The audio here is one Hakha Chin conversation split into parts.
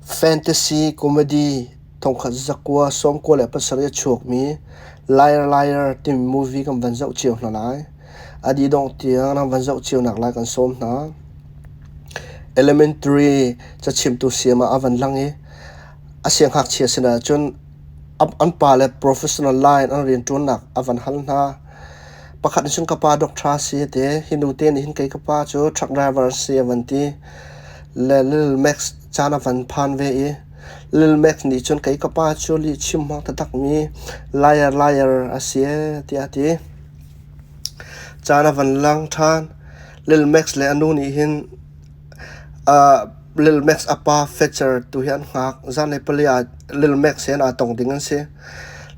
Fantasy comedy 1997 a chuakmi Liar Liar timi movie kan van zoh cio hna lai. A dih dongh tiang nan van zoh cio nak lai kan sawm hna. Elementary cachimtu siam ah a van lang i a siangngakchia sinah cun an pale professional line an rianṭuannak a van hal hna. Pakhat nih cun ka pa doctor a si a ti. Hi nu te nih hin kei ka pa cu truck driver a si a van ti. Le Lil Max caan a van phan ve i Lil Max nih cun kei ka pa cu lihchim hmang taktakmi liar liar a si ee tiah a ti. Caan a van lang ṭhan. Lil Max le a nu nih hin Lil Max a pa Fetcher tu hi an hngak. Zanlei pali ah Lil Max he aa tong ding an si.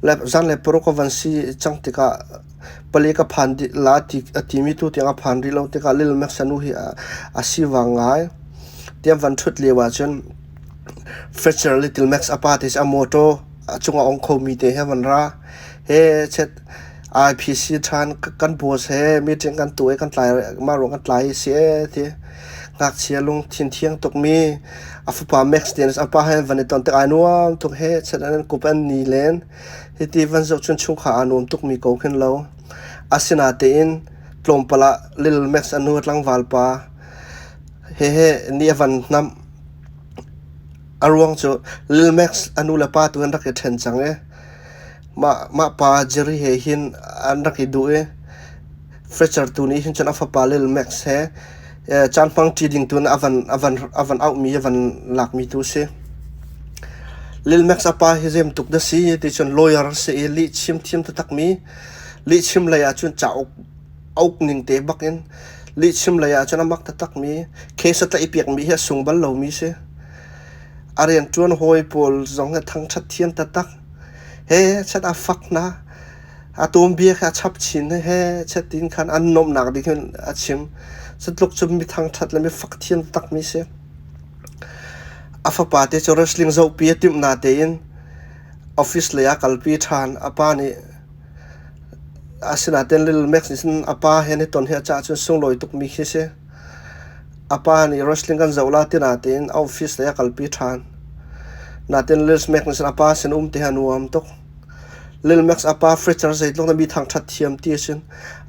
Le zanlei paruk a van si cang tikah pali ka phan dih la ti a timi tu tiang a phan rih lo tikah Lil Max a nu hi a sivang ngai. Tiang van ṭhut lio ahcun Fetcher Little Max a pa te a motor a cungah ong khomi te he van ra. He chet IPC ṭhan kan boss he meeting kan tuah i kan tlai mah ruang kan tlai si ee ti. Ngakchia lungthin thiang tukmi a fapa Max te a pa he van i ton tik ai nuam tuk he chet an kup an ni len. Hiti van zoh cun chungkhar aa nuam tukmi ko khin lo. Asinatein tlawmpal ah Lil Max a nu tlangval pa hehe nih a van hnamh. A ruang cu Lil Max a nu le pa tu an rak i ṭhen cang i mah pa Jerry he hin an rak i duh i Fletcher tu nih hin cun a fapa Lil Max he caan hmangṭi ding tu in a van auhmi a van lakmi tu a si. Lil Max a pa hi zeim tuk na si ti cun lawyer a si i lihchim thiam taktakmi lihchim lei ah cun cauk a uk ning te bak in lihchim lei ah cun a mak taktakmi case a tlaihpiakmi hi a sung bal lomi si. A rianṭuan hawi pawl zong hi thangṭhat thiam taktak. He chat a fak hna. A tuanbia kha a chap chin he chat tin khan an nuamhnak ding hin a chim. Cutluk cu mi thangṭhat le mi fak thiam takmi si. A fapa te cu wrestling zohpi a timh na tein office lei ah kalpi ṭhan. A pa nih asinain Little Max nih cun a pa he an i ton hi a caah cun sunglawi tukmi khi si. A pa nih wrestling kan zoh la ti natein a office lei a kalpi ṭhan. Natein Lil Max nih cun a pa sin um ti hi a nuam tuk. Lil Max a pa Fletcher zeitluk na mi thangṭhat thiam ti a si.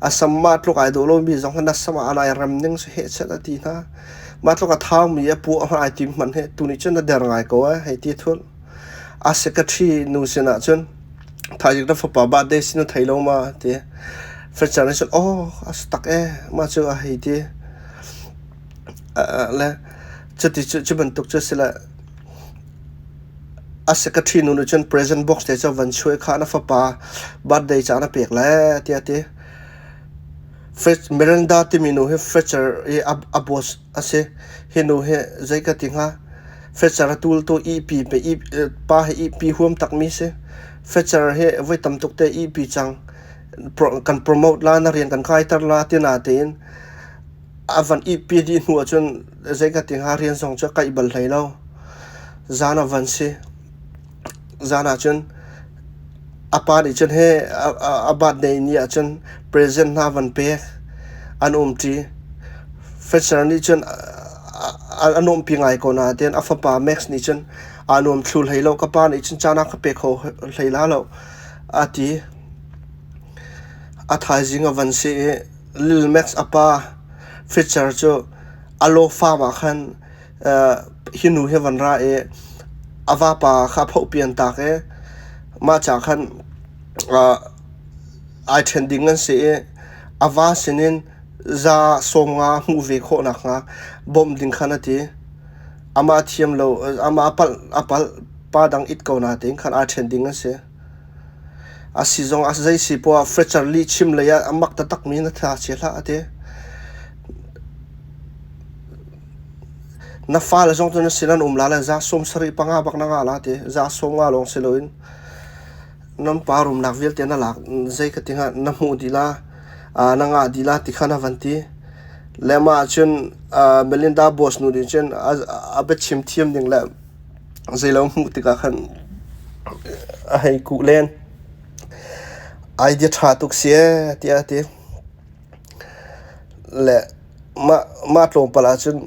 A sam mah tluk ai dawh lomi zong hi na sam ah ai rem ning cu hehchet a ti hna. Mah tluk a thaumi a puah hmanh ai tim hmanh hi tuni cun na der ngai ko eh hei ti thul. A secretary nu sinah cun thaizing na fapa birthday sin na thei lo ma ti. Fletcher nih cun oh a si tak eh mah cu a hei ti. Le cuti cu bantuk cu si le A secretary nu nih cun present box te cu van chuah i kha na fapa birthday ca na pek le tiah a ti. Miranda timi nu hi Fletcher i a boss a si. Hi nu hi zei ka ti hnga? Fletcher a tultu ihpi pe pa hi ihpi huam takmi si. Fletcher hi voi tam tuk te ihpi cang. Kan promote la, na rian kan kaiter la ti na tein A van ihpi dih hnu ahcun zei ka ti hnga rian zong cu a kaih bal hlei lo. Zan a van si. Zan ahcun a pa nih cun he a birthday ni ahcun present hna van pek an umṭi. Fletcher nih cun a nuamhpi ngai ko nain a fapa Max nih cun aa nuam thlu hlei lo. Ka pa nih cun caan a ka pe kho hlei la lo a ti. A thaizing a van si i Lil Max a pa Fletcher cu a law farm ah khan hi nu hi van ra i a vapa kha a phohpian tak i mah ca khan ai ṭhen ding an si i a va sinin za 50 hmuh ve khawh nakhnga bawmh ding khan a ti. Amah thiam lo, amah a palh, a palh pa dang it ko natein khan ai ṭhen ding an si. A si zong a zei si poah Fletcher lihchim lei ah a mak taktakmi na tha chia hlah a ti. Na fale zong cu na sin an um la le za 75 bak na ngah la ti. Za 50 lawng si loin nan pa rumnak vialte na lak zei ka ti hnga na hmuh dih la na ngah dih la ti kha na van ti. Le mah cun Melinda boss nu nih cun a biachim thiam ding le Zeilo hmuh tikah khan a hei kuh len. Idea ṭha tuk si ee tiah a ti. Le mah tlawmpal ahcun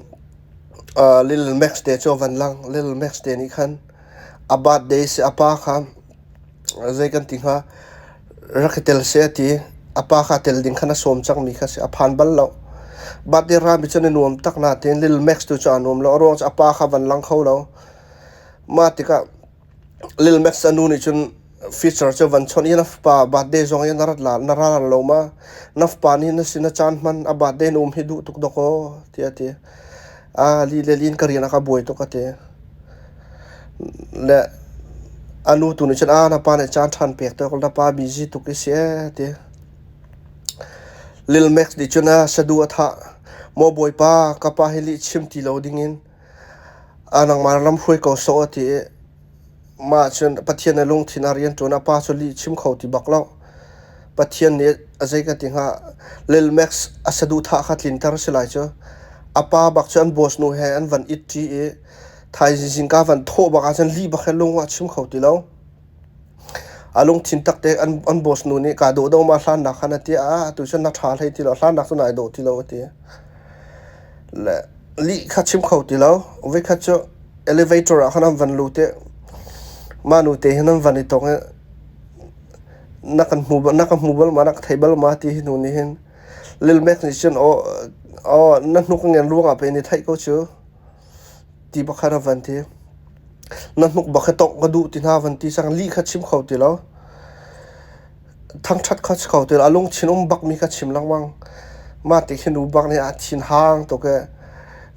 Lil Max te cu a van lang. Lil Max te nih khan a birthday si a pa kha zei kan ti hnga rak i tel seh a ti. A pa kha tel ding khan a sawm cangmi kha si. A phan bal lo. Birthday rami cu an i nuam tak nain Lil Max tu cu aa nuam lo. A ruang cu a pa kha van lang kho lo. Mah tikah Lil Max a nu nih cun Fisher cu van chawnh i na fapa birthday zong i na rat la na ra lo ma? Na fapa nih na sin a caan hman a birthday na um hi duh tuk dawk aw tiah a ti. Ah li le lin ka rian a ka buai tuk a ti. Le a nu tu nih cun ah na pa nih caan ṭhan pek tuk na pa busy tuk i si ee ti. Lil Max nih cun a sadu a thah. Maw bawipa ka pa hi lih chim ti lo dingin a nangmah ram hruai ko sawh a ti i Mah cun Pathian na lungthin ah rian ṭuan a pa cu lih chim kho ti bak lo. Pathian nih a zei ka ti hnga Lil Max a saduhthah kha tlinter a si lai cu. A pa bak cu an boss nu he an van it ṭi i thaizing zingka van thawh bak ahcun lih bak he lung ah chim kho ti lo. A lungthin takte an, an boss nu nih kaa dawh do ma hlannak khan a ti ah atu cun na ṭha hlei ti lo hlannak cu nai dawh ti lo a ti. Le lih kha chim kho ti lo. Voikhat cu elevator ah khan an van lut i mah nu te hin an van i tong i na kan hmu na ka hmu bal ma na ka thei bal ma ti hi nu nih hin Lil Mac nih cun aw aw na hnuk ngen ruangah pei ni theih ko cu ti bakhat a van ti. Na hnuk bak hi tongh ka duh ti hna van ti sang lih kha chim kho ti lo. Thangṭhat kha si kho ti lo. A lungthin um bakmi kha chim lengmang. Mah ti khi nu bak nih a thin hang tuk i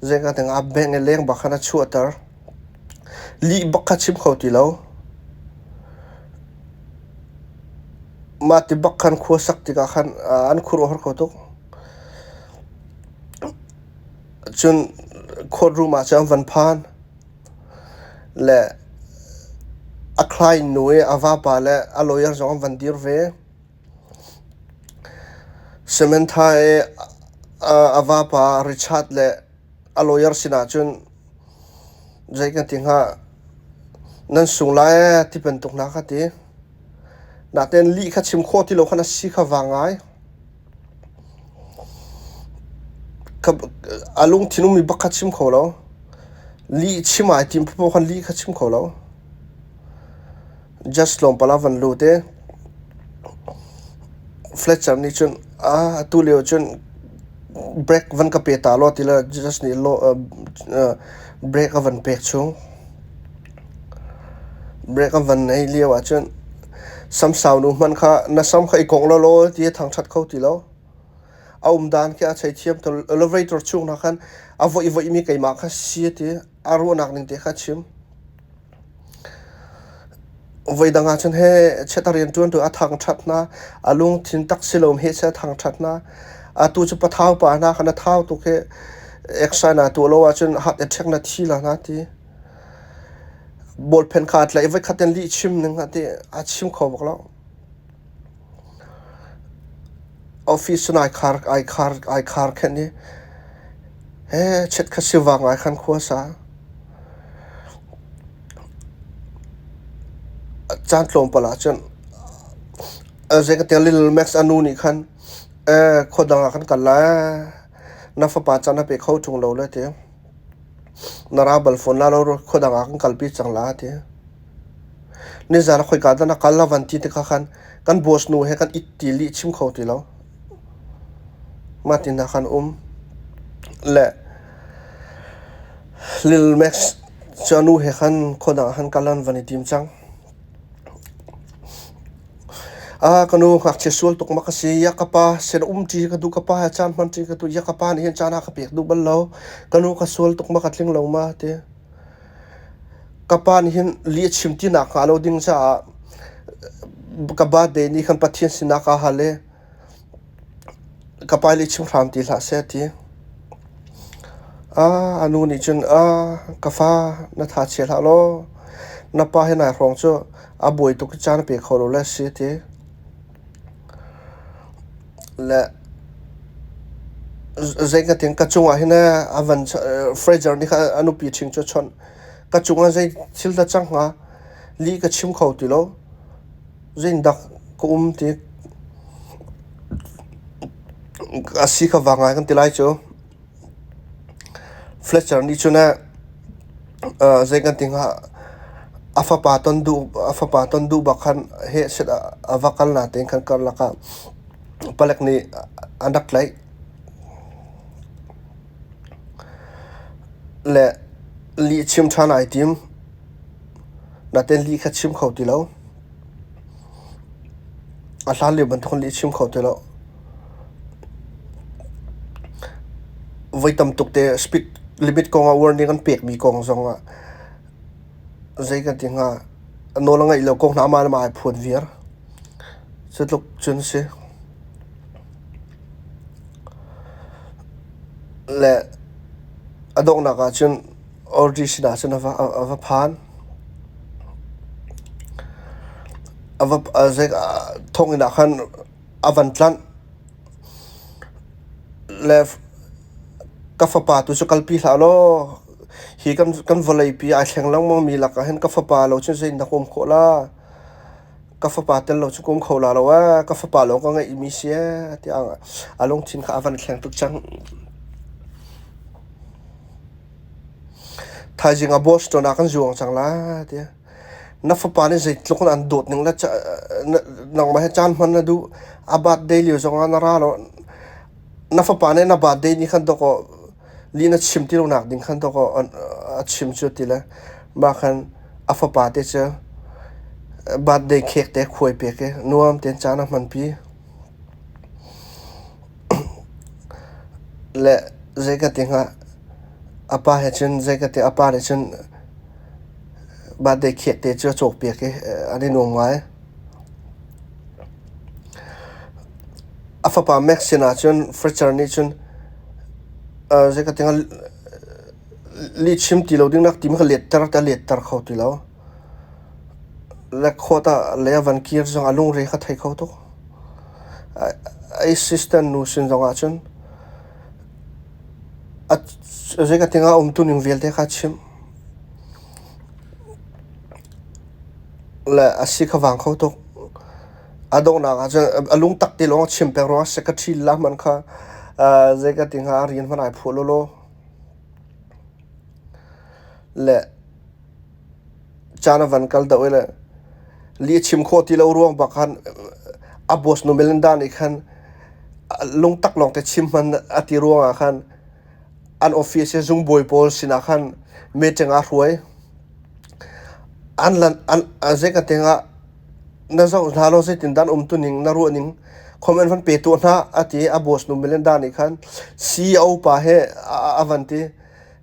zeika ding ah bengh i leng bak khan a chuahter. Lih bak kha chim kho ti lo. Mah ti bak khan khua sak tikah khan an khuaruahhar kho tuk. Cun courtroom ah cun an van phan. Le a client nu i a vapa le a lawyer zong an van dir ve. Samantha i a vapa Richard le a lawyer sinah cun zei kan ti hnga nan sung lai ee ti bantuk hna kha ti. Natein lih kha chim khawh ti lo khan a si kha vang ngai. A lungthin ummi bak kha chim kho lo. Lih chim ai tim paoh khan lih kha chim kho lo. Just tlawmpal ah van lut i Fletcher nih cun atu lio cun break van ka pe ta law ti le just nih break a van pek chung. Break a van ei lio ahcun samsau nu hmanh kha na sam kha i kongh law law ti a thangṭhat kho ti lo. A um dan khi a chei thiam. Elevator chung hna khan a voih voihmi keimah kha si a ti. A ruahnak ning te kha a chim. Voidang ahcun he chiat a rianṭuan tu a thangṭhat hna. A lungthin tak si lo he a thangṭhat hna. Atu cu pathau pa hna khan a thau tuk hi exercise na tuah lo ahcun heart attack na thi la hna ti. Ballpen kha a tlaih voikhat in lih chim ning a ti a chim kho bak lo. Office cun ai khar ai khar ai khar khenh i he chiat kha sivang ai khan khua sa. Caan tlawmpal ah cun zei ka ti Little Max a nu nih khan eh khua dang ah kan kal lai na fapa caan a pe kho ṭung lo le ti. Na ra bal fawn la lo khua dang ah kan kalpi cang la ti. Nizan ah khoika dah na kal a van ti tikah khan kan boss nu he kan it ti lih chim kho ti lo. Mah ti hna khan um. Le Lil Max cu a nu he khan khua dang ah khan kal an van i tim cang. Ah ka nu ngakchia sual tuk ma ka si. Ya ka pa sin um ṭi ka duh ka pa he caan hman ṭi ka duh. Ya ka pa nih hin caan a ka pek duh bal lo. Ka nu ka sual tuk ma ka tling lo ma ti. Ka pa nih hin lih a chim ti nakhnga lo ding caah ka birthday ni khan Pathian sinah kaa hal i ka pa lih chim hram ti hlah seh a ti. Ah, a nu nih cun ah, ka fa na tha chia hlah law na pa hi nai hrawng cu a buai tuk i caan a pe kho lo le si a ti. Le zeitin ka cungah hin a van Fraser nih khan a nupi ṭhing cu a chawnh. Ka cungah zei thil dah cang hnga? Lih ka chim kho ti lo. Zeitindah ka um ti a si kha vang ngai kan ti lai cu. Fletcher nih cun zei kan ti hnga a fapa ton duh a fapa ton duh bak khan heh set a va kal natein khan karlak ah palek nih an rak tlaih. Le lih chim ṭhan ai tim. Natein lih kha chim kho ti lo. A hlan lio bantuk in lih chim kho ti lo. Voi tam tuk te speed limit kong ah warning an pekmi kong zong ah zei kan ti hnga nawl a ngeih lo kong hna amah le mah ai phuan viar. Cu tluk cun si. Le a donghnak ah cun Audrey sinah cun a va a va phan. A va thonginn ah khan a van tlanh. Le ka fapa tu cu kalpi hlah law hi kan kan vawleipi ai thleng lengmang mi lakah hin ka fapa lo cun zei na um khawh la. Ka fapa tel lo cu ka um kho la lo ee, ka fapa lawng ka ngeihmi si ee tiah a lungthin kha a van thleng tuk cang. Thaizing ah Boston ah kan zuang cang lai tiah. Na fapa nih zeitluk in an dawt ning le nangmah he caan hman na duh. A birthday lio zong ah na ra lo. Na fapa nih na birthday ni khan dawkaw lih na chim ti lonak ding khan dawkaw a chim cu ti le mah khan a fapa te cu birthday cake te khuai pek i nuam tein caan a hmanpi. Le zei ka ti hnga a pa he cun zei ka ti a pa nih cun birthday cake te cu a cawkpiak i an i nuam ngai. A fapa Max sinah cun Fletcher nih cun zei ka ti hnga lihchim ti lo ding nak timi kha letter te a letter kho ti lo. Le court ah lei a van kir zong a lungre kha thei kho tuk. A assistant nu sin zong ah cun zei ka ti hnga umtu ning vialte kha a chimh. Le a si kha vang kho tuk. A donghnak ah cun a lungtak te lawng a chim peng ruangah secretary la hmanh kha zei ka ti hnga a rian hmanh ai phuah lawlaw. Le caan a van kal deuh i le lih a chim khawh ti lo ruang bak khan a boss nu Melinda nih khan lungtak lawng te chim hman a ti ruangah khan an office i zungbawi pawl sinah khan meeting aa hruai. An lan an zei ka tengah na zoh hna law zeitindah an umtu ning na ruah ning comment van pe tuah hna a ti a boss nu Melinda nih khan CEO pa he a van ti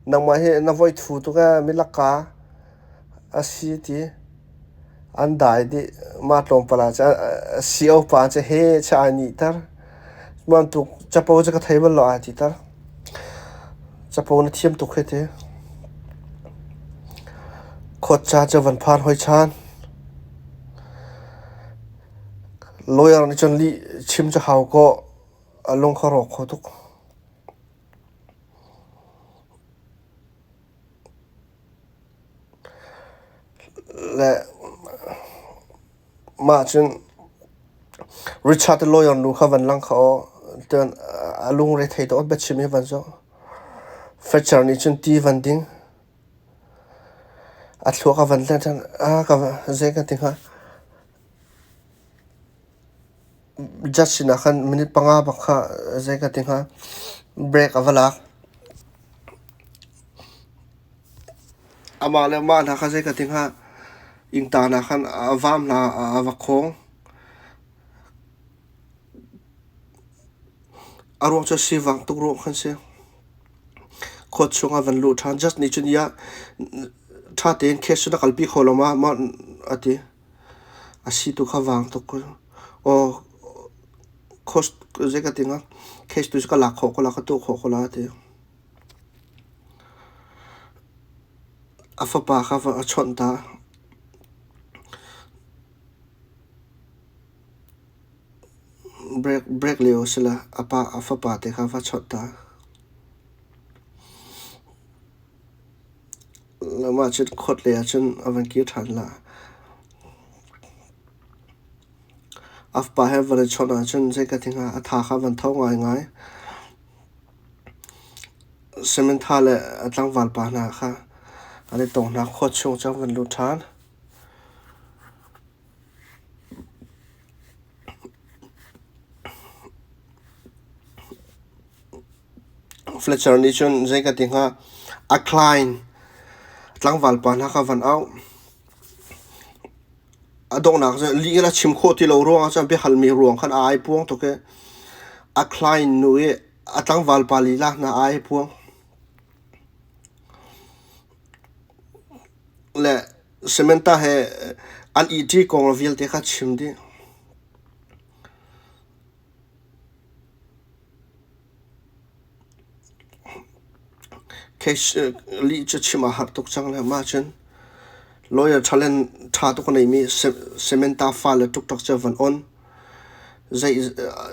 nangmah hi na voi thu tuk ee milakka a si ti an dai dih mah tlawmpal ah cun CEO pa cu he chia ai nihter bantuk capo cu ka thei bal lo ai titer capo na thiam tuk hi ti khuatca cu van phan hoi ṭhan lawyer nih cun lih chim cu hau kaw a lung kha rawk kho tuk. Le mah cun Richard lawyer nu kha van lang kha aw tian a lungre thei tuk biachim hi van zoh. Fletcher nih cun ti van ding. A thluak a van tlen ṭhan. Ah ka zei ka ti hnga. Judge sinah khan minute panga bak kha zei ka ti hnga break a va lak. Amah le amah hna kha zei ka ti hnga ingta hna khan a vam hna a va khawng. A ruang cu sivang tuk ruang khan si. Court chung ah van luh ṭhan. Judge nih cun iah ṭha tein case cu na kalpi kho lo ma ma a ti. A si tu kha vang tuk. Aw court zei ka ti hnga case tu cu ka lak khawh ko la ka tuah khawh ko la a ti. A fapa kha a chawnh ta. Break break lio a si le a pa a fapa te kha va chawnh ta. Mah cun court lei ah cun a van kir ṭhan la. A fapa he van i chawnh ahcun zei ka ti hnga a tha kha a van tho ngaingai. Samantha le a tlangval pa hna kha an i tong hna. Khua chung cu an van lut ṭhan. Fletcher nih cun zei ka ti hnga, a client tlangval pa hna kha van auh. A donghnak cu lih in a chim khawh ti lo ruangah cun biahalmi ruang khan a ai puang tuk i a client nu i a tlangval pa lila hna a ai puang. Le Samantha he an ihṭi kong vialte kha chim dih. Lih cu chim aa harh tuk cang le mah cun lawyer ṭhalen ṭha tuk a neimi Samantha fale ṭukṭak cu a van on.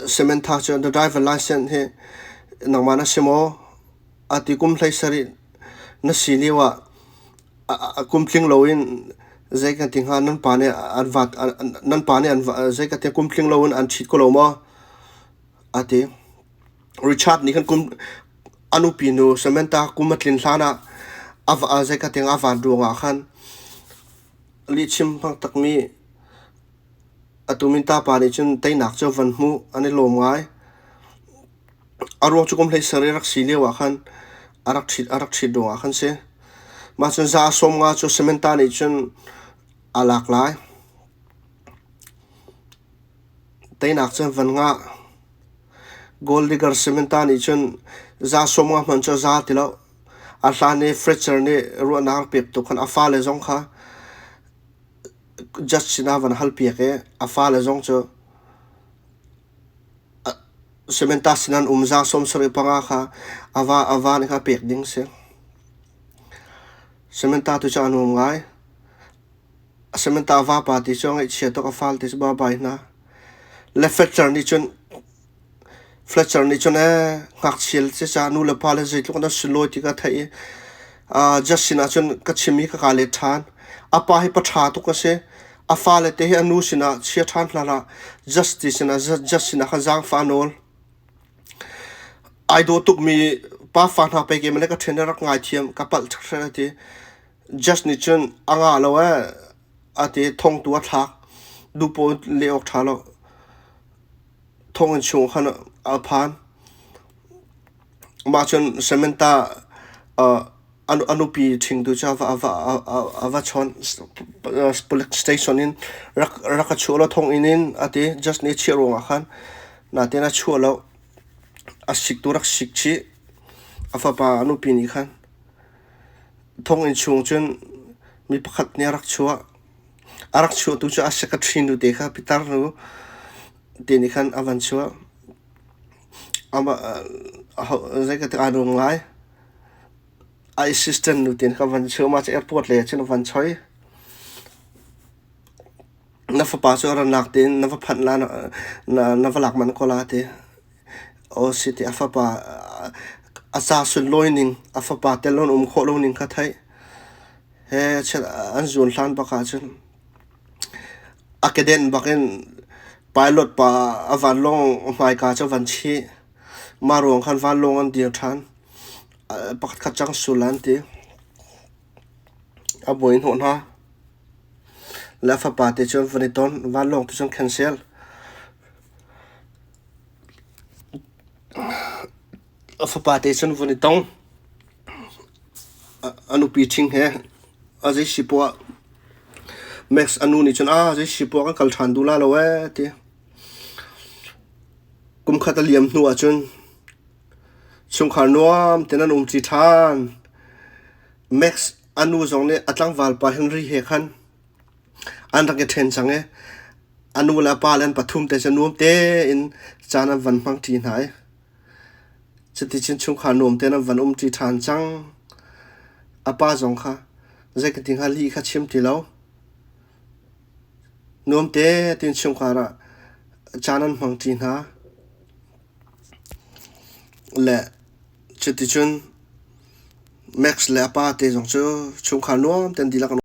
Samantha cu na driver license hi nangmah na si maw? A ti kum 17 na si lio ah kum tling loin zei kan ti hnga nan pa nih an vat nan pa nih an zei ka ti kum tling loin an ṭhit ko lo maw? A ti. Richard nih khan kum a nupi nu Samantha kum a tlin hlan ah a va zei ka ti hnga a van ruangah khan lihchim hmang takmi atu minta pa nih cun teinak cu van hmuh an i lawm ngai. A ruang cu kum 17 rak si lio ah khan a rak ṭhit a rak ṭhit ruangah khan si. Mah cun za 50 cu Samantha nih cun a lak lai. Teinak cu van ngah. Gold digger Samantha nih cun za 50 hmanh cu a za ti lo. A hlan i Fletcher nih ruahnak rak pek tuk khan a fale zong kha judge sinah van halpiak i a fale zong cu Samantha sin an um za 75 kha a va a va nih kha pek ding si. Samantha tu cu a nuam ngai. Samantha vapa ti cu a ngaihchia tuk a fal ti cu bye hna. Le Fletcher nih cun Fletcher nih cun ee ngakchia le ca nu le pa le zeitluk in an sunlawi ti ka theih i uh, just sinah cun ka chim i ka ka let ṭhan. A pa hi pa ṭha tuk a si. A fale te hi a nu sinah chia ṭhan hna hlah. Justice sinah just sinah khan zaangfah a nawl. Ai daw tukmi pa fa hna pei ke male ka ṭhen rak ngaithiam ka palh ṭhek a ti. Just nih cun a ngah lo ee a ti thong tu a thlak. Duhpaw leh awk ṭha lo. Thonginn chung khan a phan. Mah cun Samantha uh, a nupi ṭhingtu cu a va, a va, a va chawnh. Police station in rak, rak ka chuah law thonginn in a ti. Just nih a chiah ruangah khan natin a chuah lo. A siktu rak sik chih. A fapa a nupi nih khan thonginn chung cun mi pakhat nih a rak chuah. A rak chuahtu cu a secretary nu te kha pitar nu te nih khan a van chuah. Amah zei ka ti aa nuam ngai. A assistant nu te nih khan a van chuah. Mah cu airport lei ah cun a van choi. Na fapa cu a rannak tein na va phanh la, na, na va lak manh ko la ti. Aw si ti a fapa a ca sunlawi ning, a fapa tel loin um khawh lo ning kha theih. He chiat an zuan hlan bak ahcun a kedenh bak in pilot pa a vanlawng hmaika cu a van chih. Mah ruang khan vanlawng an dir ṭhan. Pakhat khat cang sul an ti. A buai hnawh hna. Le a fapa te cu an van i ton. Vanlawng tu cu an cancel. A fapa te cun vun i tong. A nupi ṭhing he a zei si poah Max a nu nih cun a zei si poah kan kal ṭhan duh la lo ee ti. Kum khat a liam hnu ahcun chungkhar nuam tein an umṭi ṭhan. Max a nu zong nih a tlangval pa Henry he khan an rak i ṭhen cang i a nu le a pa le an pathum te cu nuam tein caan an van hmangṭi hna i Cuticun chungkhar nuam tein an van umṭi ṭhan cang. A pa zong kha zei ka ti hnga lih kha chim ti lo. Nuam te tiin chungkhar ah caan an hmangṭi hna. Le cuticun Max le a pa te zong cu chungkhar nuam tein dihlak an.